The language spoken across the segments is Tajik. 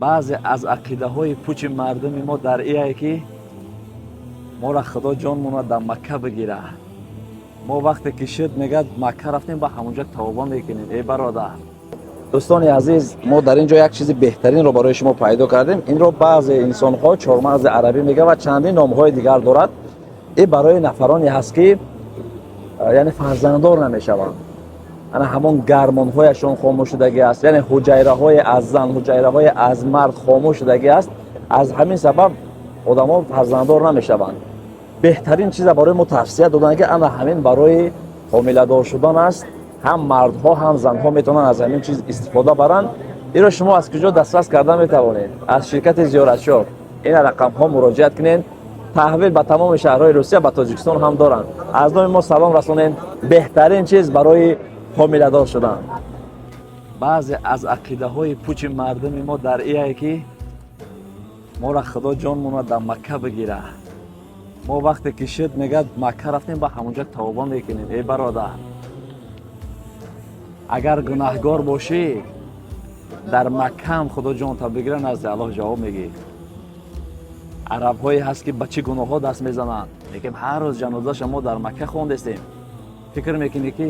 Баъзе аз ақидаҳои пучи мардуми мо дар ие, ки мора Худо ҷонмона дар Макка бигира. Мо вақте ки шуд, мегӯяд, Макка рафтем, ба ҳамонҷа тавба мекунем. Эй бародар, дӯстони азиз, мо дар ин ҷо як чизи беҳтаринро барои шумо пайдо кардем. Инро баъзе инсонҳо чормағзи арабӣ мегӯяд ва чандин номҳои дигар дорад. Ин барои нафароне ҳаст, ки яъне фарзанддор намешаванд, ана ҳамон гормонҳояшон хомӯш шудагӣ аст, яъне ҳуҷайраҳои аз зан, ҳуҷайраҳои аз мард хомӯш шудагӣ аст. Аз ҳамин сабаб одамо фарзанддор намешаванд. Беҳтарин чиза барои мо тавсия доданд, ки ана ҳамин барои ҳомиладор шудан аст. Ҳам мардҳо, ҳам занҳо метавонанд аз ҳамин чиз истифода баранд. Инро шумо аз куҷо дастрас карда метавонед? Аз ширкати Зиёратшоп. Ина рақамҳо, муроҷиат кунед. Таҳвил ба тамоми шаҳрҳои Русия, ба Тоҷикистон ҳам доранд. Аз номи мо салом расонед. Беҳтарин чиз барои ҳомиладор шудан. Баъзе аз ақидаҳои пучи мардуми мо дар ие, ки мора Худо ҷонмона дар Макка бигира. Мо вақте ки шуд, мегӯяд, Макка рафтем, ба ҳамонҷа тавба мекунем. Эй бародар, агар гунаҳгор бошӣ, дар Макка ҳам Худо ҷонта бигира, назди Аллоҳ ҷавоб мегӣ. Арабҳое ҳаст, ки ба чӣ гуноҳҳо даст мезананд, лекин ҳар рӯз ҷанозаша мо дар Макка хондестем. Фикр мекунӣ, ки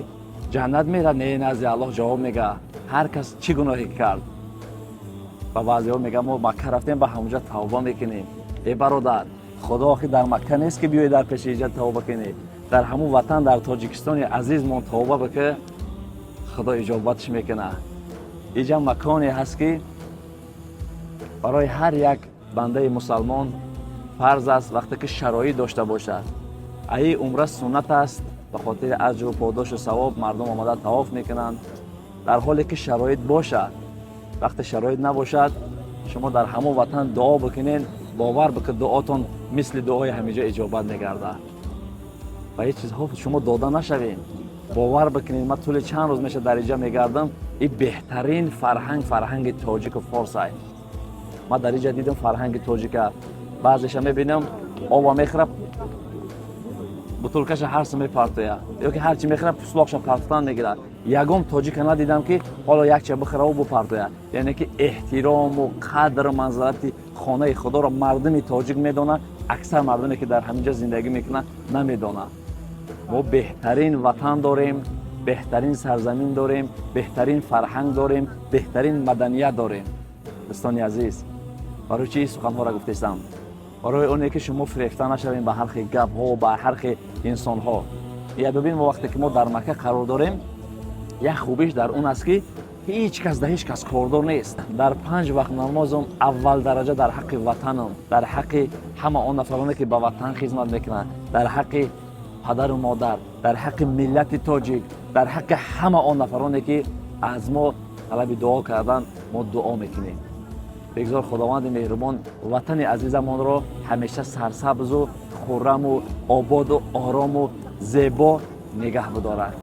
ҷаннат мерад? Не, назди Аллоҳ ҷавоб мега, ҳар кас чӣ гуноҳе кард. Ба баъзеҳо мегӯяд, мо Макка рафтем, ба ҳамонҷа тавба мекунем. Э бародар, Худо охи дар Макка нест, ки биёй дар пеши иҷа тавба кунӣ. Дар ҳамун ватан, дар Тоҷикистони азизмон тавба бикӣ, Худо иҷобатш мекунад. Иҷа маконе ҳаст, ки барои ҳар як бандаи мусалмон фарз аст, вақте ки шароит дошта бошад. Аи умра суннат аст, ба хотири аҷру подошу савоб мардум омада тавоф мекунанд, дар ҳоле ки шароит бошад. Вақте шароит набошад, шумо дар ҳамон ватан дуо бикунед, бовар бикун, дуотон мисли дуои ҳамиҷо иҷобат мегардад. Ва ҳеҷ чизҳо шумо дода нашавед. Бовар бикунед, ман тӯли чанд рӯз меша дар иҷа мегардам. И беҳтарин фарҳанг, фарҳанги тоҷику форсай ман дар иҷа дидам. Фарҳанги тоҷика баъзеша мебинам, оба мехӯра, бутулкаша ҳарсу мепартоя ё ки ҳарчи мехӯра, пуслоқша партофтан мегирад. Ягон тоҷика надидам, ки ҳоло якча бихӯраву бупартоя. Яъне ки эҳтирому қадру манзалати хонаи Худоро мардуми тоҷик медонад. Аксар мардуме, ки дар ҳамин ҷо зиндагӣ мекунанд, намедонад. Мо беҳтарин ватан дорем, беҳтарин сарзамин дорем, беҳтарин фарҳанг дорем, беҳтарин маданият дорем. Дӯстони азиз, барои чи суханҳоро гуфтестам? Барои оне ки шумо фирефта нашавем ба ҳар хел гапҳо, ба ҳар хел инсонҳо. Я бибин, мо вақте ки мо дар Макка қарор дорем, як хубиш дар он аст, ки ҳеҷ кас да ҳеҷ кас кордор нест. Дар панҷ вақт намозам аввал дараҷа дар ҳаққи ватанам, дар ҳаққи ҳама он нафароне, ки ба ватан хизмат мекунанд, дар ҳаққи падару модар, дар ҳаққи миллати тоҷик, дар ҳаққи ҳама он нафароне, ки аз мо талаби дуо кардан, мо дуо мекунем. Бигзор Худованди меҳрубон ватани азизамонро ҳамеша сарсабзу хурраму ободу орому зебо нигаҳ бидорад.